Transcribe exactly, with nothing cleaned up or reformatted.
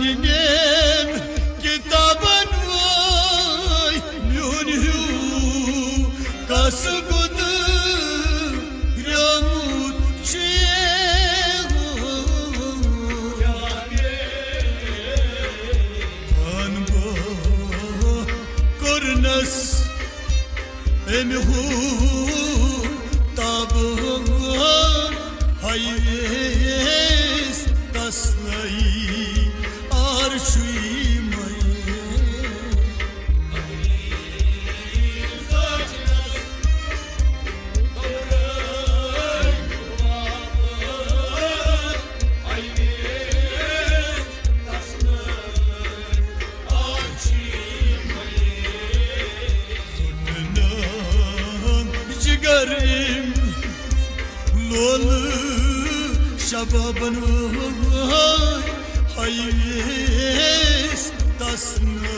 میٛانٮ۪ن کِتابَن وٲے میون ہیوٗ کَس گُدریومُت چھُ۔ خان بہٕ کوٚرنَس أمۍ ہُنٛد تاب ہاویس تسلٲیی آرشی مے۔ جگر أمۍ لولہٕ شبابن وٲے ہاویس تسلٲیی۔